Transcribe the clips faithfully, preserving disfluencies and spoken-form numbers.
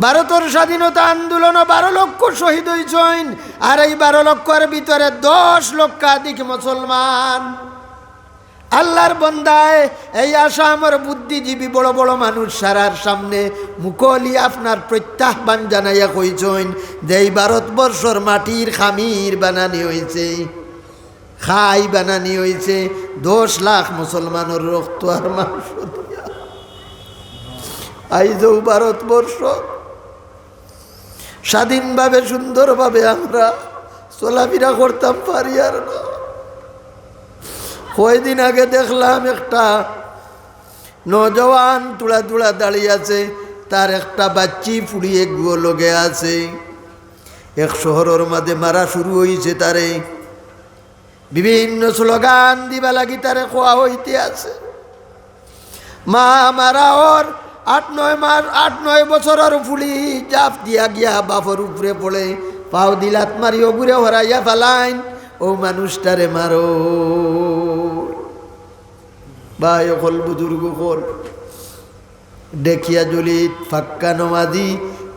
ভারতর স্বাধীনতা আন্দোলনো বারো লক্ষ শহীদ অইছইন, আর এই বারো লক্ষর ভিতরে দশ লক্ষাধিক মুসলমান। আল্লার বন্দায়, এই আসামর বুদ্ধিজীবী বড় বড় মানুষ সারার সামনে মুকলি আপনার প্রত্যাহ্বান জানাইয়া কইছইন যে এই ভারতবর্ষর মাটির খামির বানানি অইছে, খাই বানানি অইছে দশ লাখ মুসলমানর রক্ত আর মাংস দিয়া। আইজও ভারতবর্ষ স্বাধীনভাবে সুন্দরভাবে আমরা চলাফিরা করতাম পারি আর না। কয়দিন আগে দেখলাম একটা নওজোয়ান তুড়া তুড়া দাড়ি আছে, তার একটা বাচ্চি ফুড়ি এগুও লগে আছে। এক শহরর মাঝে মারা শুরু অইছে তারে, বিভিন্ন স্লোগান দিবা লাগি তারে কওয়া অইতে আছে। মা মারা অর আট নয় মাস, আট নয় বছরর ফুড়ি জাফ দিয়া গিয়া বাফর উপরে পড়ে, পাও দি লাত মারি অগুরে হরাইয়া ফালাইন, অউ মানুষটারে মারো। ভাই অকল, বুজুর্গ অকল, ঢেকিয়াজুলিত পাক্কা নমাজি,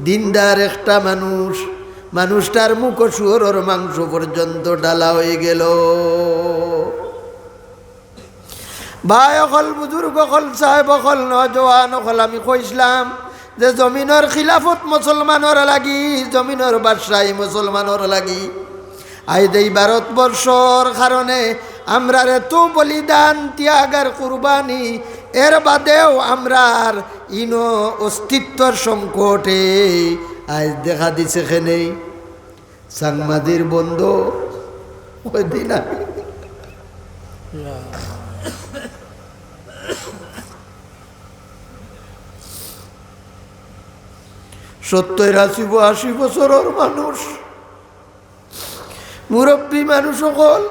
দিনদার একটা মানুষ, মানুষটার মুখো শুয়োরর মাংস পর্যন্ত ঢালা অইগেলো। ভাই অকল, বুজুর্গ অকল, সাহেব অকল, নওজোয়ান অকল, আমি কইছলাম যে জমিনর খিলাফত মুসলমানর লাগি, জমিনর বাদশাহী মুসলমানর লাগি। আইজ এই ভারতবর্ষর কারণে আমরার এত বলিদান, ত্যাগ আর কুরবানি, এর বাদেও আমরার ইনো অস্তিত্বর সংকটে আইজ দেখা দিছে কেনে। চাংমাজির বন্ধ অইদিন আমি সত্তর আশি ব-, আশি বছরর মানুষ, মুরব্বী মানুষ অকল,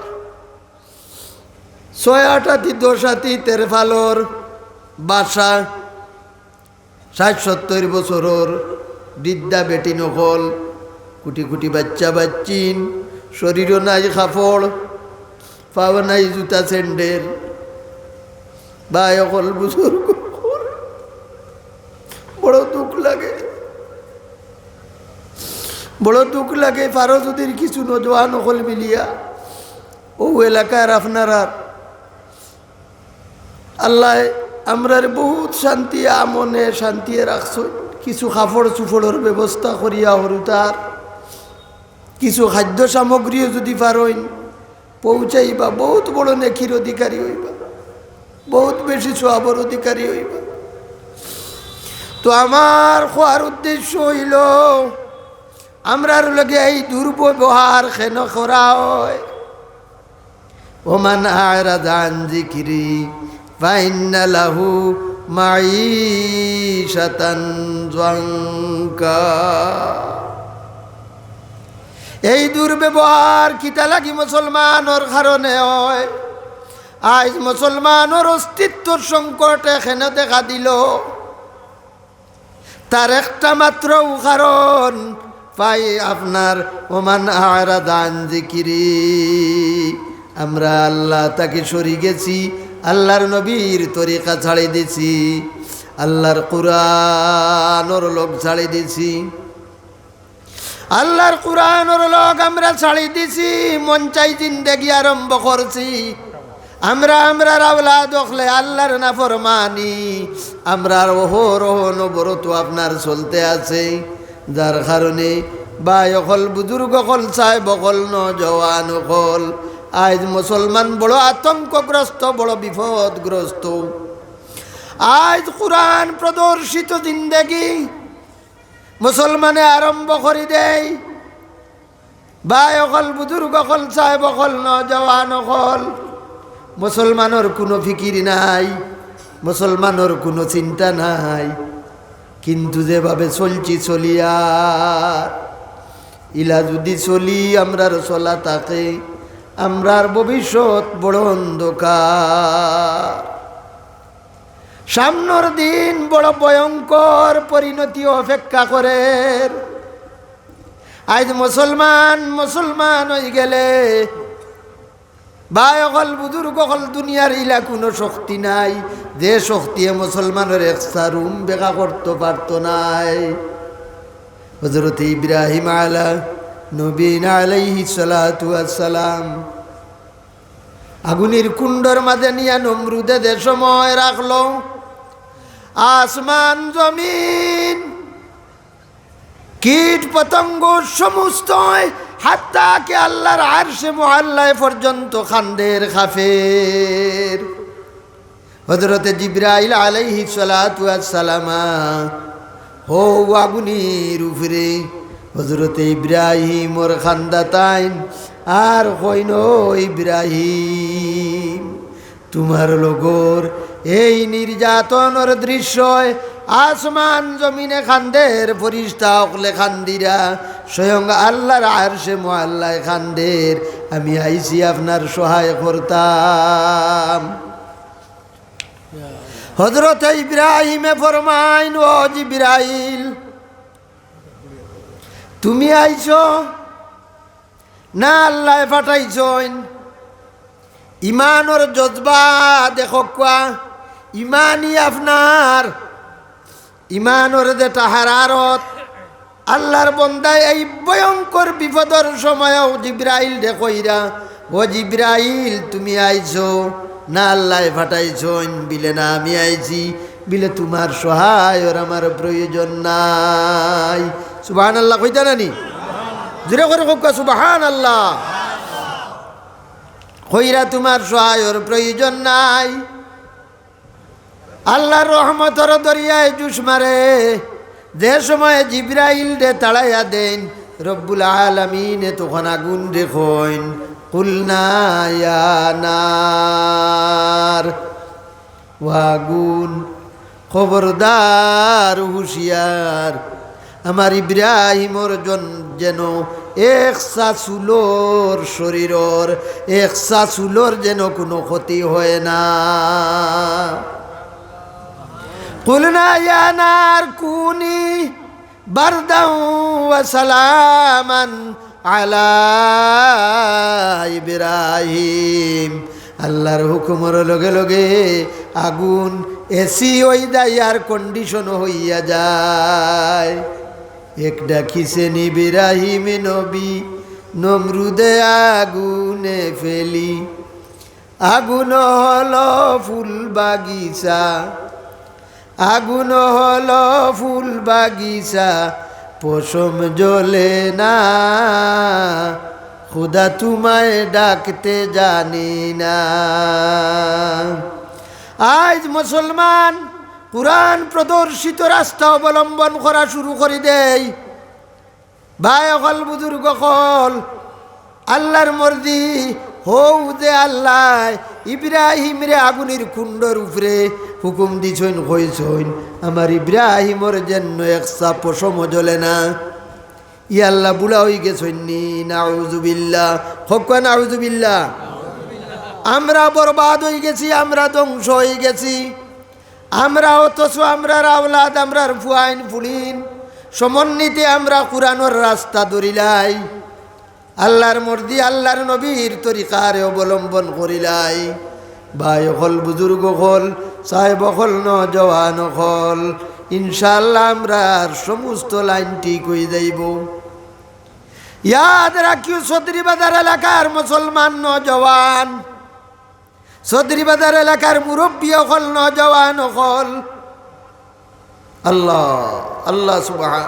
ছয় আট আতি, দশ আতি তেরফালর বাসা, ষাইট সত্তইর বছরর বৃদ্ধা বেটিন অকল, কুটি কুটি বাইচ্চা বাইচ্চিন, শরীরো নাই কাপড়, পাও নাই জুতা স্যান্ডেল। ভাই অকল, বুজুর্গ অকল, বড় দুখ লাগে, বড় দুখ লাগে। পারো যুদি কিছু নওজোয়ান অকল মিলিয়া অউ এলাকার আপনারার আল্লায় আমরারে বউত শান্তি, আমনে শান্তি রাখছইন। কিছু কাপড় চুপড়র ব্যবস্থা করিয়া হুরুতার কিছু খাদ্য সামগ্রীও যুদি পারইন পৌঁছাইবা, বউত বড় নেকির অধিকারী অইবা, বউত বেশি সওয়াবর অধিকারী অইবা। তো আমার কওয়ার উদ্দেশ্য অইলো, আমরার লগে এই দুর্ব্যবহার কেনে করা অয়? ওমান আ'রাদা আন যিকরি ফাইন্না লাহু মাঈশাতান যানকা। এই দুর্ব্যবহার কিতা লাগি মুসলমানর কারণে অয়? আইজ মুসলমানর অস্তিত্বর সংকটে কেনে দেখা দিলো? তার একটা মাত্র কারণ পাই আপনার, ওমান আ'রাদা আন যিকরি। আমরা আল্লাহ থাকি সরি গেছি, আল্লাহর নবীর তরিকা ছাড়ি দিছি, আল্লাহর কুরআনর লগ ছাড়ি দিছি। আল্লাহর কুরআনর লগ আমরা ছাড়ি দিছি, মন চাই জিন্দেগি আরম্ভ করছি। আমরা, আমরার আওলাদ অকলে আল্লাহর নাফরমানি, আমরার অহরহ অনবরত আপনার চলতে আছে, যার কারণে ভাই অকল, বুজুর্গ অকল, সাহেব অকল, নওজোয়ান অকল, আইজ মুসলমান বড় আতঙ্কগ্রস্ত, বড় বিপদগ্রস্ত। আইজ কুরআন প্রদর্শিত জিন্দেগি মুসলমানে আরম্ভ করি দেয়। ভাই অকল, বুজুর্গ অকল, সাহেব অকল, নওজোয়ান অকল, মুসলমানর কুনু ফিকির নাই, মুসলমানর কুনু চিন্তা নাই। কিন্তু যেভাবে চলছি চলিয়ার, ইলা যুদি চলি, আমরার চলা থাকে, আমরার ভবিষ্যৎ বড় অন্ধকার। সামনর দিন বড় ভয়ঙ্কর পরিণতি অপেক্ষা করের। আইজ মুসলমান, মুসলমান অইগেলে, ভাই অকল, বুজুর্গ অকল, দুনিয়ার ইলা কুনু শক্তি নাই, যে শক্তিয়ে মুসলমানর এক চারুম বেকা করতো পারতো নায়। হযরত ইব্রাহিম আলা নবীনা আলাইহিস সালাতু ওয়াস সালাম আগুনির কুণ্ডর মাঝে নিয়া নমরুদে যে সময় রাখলো, আসমান জমিন, কীট পতঙ্গ সমস্ত, হাত্তা কি আল্লাহর আরশে মুআল্লায় পর্যন্ত কান্দের কাঁপের। হযরতে জিব্রাইল আলাইহিস সালাতু ওয়াস সালাম হউ আগুনির উপরে হযরতে ইব্রাহিমর কান্দা তাইন আর কইন, "ও ইব্রাহিম, তুমার লগর এই নির্যাতনর দৃশ্যয় আসমান জমিনে কান্দের, ফিরিস্তা অকলে কান্দিরা, স্বয়ং আল্লাহর আরশে মুআল্লায় কান্দের, আমি আইছি আপনার সহায় করতাম।" হযরতে ইব্রাহিমে ফরমাইন, "ও জিব্রাইল, তুমি আইছো না আল্লায় পাঠাইছইন?" ইমানর জজবা দেখউক্কা, ইমানি আপনার ইমানর যেটা হারারত, আল্লাহর বন্দায় এই ভয়ঙ্কর বিপদর সময়ও জিব্রাইলরে কইরা, "ও জিব্রাইল, তুমি আইছো না আল্লায় পাঠাইছইন?" বিলে, "না, আমি আইছি।" বিলে, "তুমার সহায়র আমার প্রয়োজন নাই।" সুবহানাল্লাহ কইতা না নি? জোরে করি কউক্কা, "সুবহানাল্লাহ।" কইরা, "তুমার সহায়র প্রয়োজন নাই।" আল্লাহর রহমতর দরিয়ায় জুশ মারে। যে সময় জিব্রাইলরে তাড়াইয়া দেইন, রব্বুল আলামিনে তখন আগুনরে কইন, "কুলনা ইয়া নার, ও আগুন, খবরদার, হুঁশিয়ার, আমার ইব্রাহিমর জন-, যেন একসা চুলর শরীরর, একসা চুলর যেন কুনু ক্ষতি হয় না।" কুলনা ইয়া নার কুনি বারদাও ওয়া সালামান আলা ইব্রাহিম। আল্লাহর হুকুমর লগে লগে আগুন এসি অই যায়, এয়ার কন্ডিশন অইয়া যায়। এক ডাকিছেন ইব্রাহিম নবী, নমরুদে আগুনে ফেলি। আগুন হলো ফুল বাগিচা, আগুন হলো ফুল বাগিচা, পশম জ্বলে না, খুদা তোমায় ডাকতে জানি না। আইজ মুসলমান কুরআন প্রদর্শিত রাস্তা অবলম্বন করা শুরু করি দেই। ভাই অকল, বুজুর্গ অকল, আল্লাহর মর্জি, হউ যে আল্লায় ইব্রাহিমরে আগুনির কুণ্ডর উপরে হুকুম দিছইন, কইছইন, "আমার ইব্রাহিমর যেন একসা পশম জ্বলে না।" ই আল্লাহ বুড়া অইগেছইন নি? নাউজুবিল্লাহ। কউক্কা নাউজুবিল্লাহ। আমরা বরবাদ অইগেছি, আমরা ধ্বংস অইগেছি। আমরা অথচ আমরার আওলাদ, আমরার ফুয়াইন ফুড়িন সমন্বিতে আমরা কুরআনর রাস্তা ধরিলাই, আল্লাহর মর্জি, আল্লাহর নবীর তরিকারে অবলম্বন করিলাই। ভাই অকল, বুজুর্গ অকল, সাহেব অকল, নওজোয়ান অকল, ইনশাআল্লাহ আমরার সমস্ত লাইন ঠিক অই যাইবো। ইয়াদ রাখিও, চৌধুরী বাজার এলাকার মুসলমান নওজোয়ান, চৌধুরী বাজার এলাকার মুরব্বি অকল, নওজোয়ান অকল, আল্লাহ, আল্লাহ সুবহান।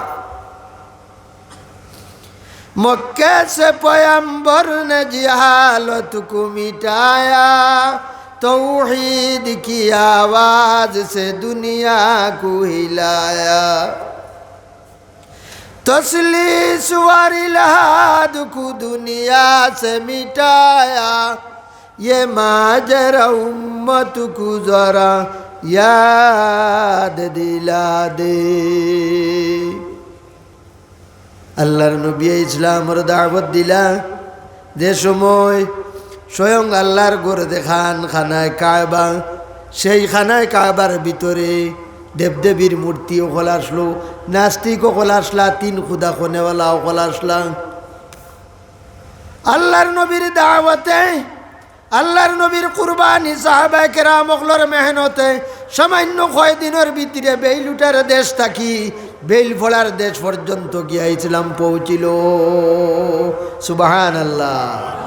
مکے سے پیغمبر نے جہالت کو مٹایا، توحید کی آواز سے دنیا کو ہلایا۔ تثلیث و الحاد کو دنیا سے مٹایا، یہ ماجرا امت کو ذرا یاد دلا دے۔ আল্লাহর নবী ইসলামর দাওয়াত দিলা, যে সময় স্বয়ং আল্লাহর ঘর যেখান খানায় কাবা, সেই খানায় কাবার ভিতরে দেবদেবীর মূর্তি অকল আসলো, নাস্তিক অকল আসলা, তিন খুদা খনেওয়ালা অকল আসলা। আল্লাহর নবীর দাওয়াতে, আল্লাহর নবীর কুরবানি, সাহাবায়ে কেরাম অকলর মেহনতে সামান্য কয়দিনর ভিতরে বেইলুটার দেশ থাকি বেইলফড়ার দেশ পর্যন্ত গিয়া ইসলাম পৌঁছিল। সুবহানাল্লাহ।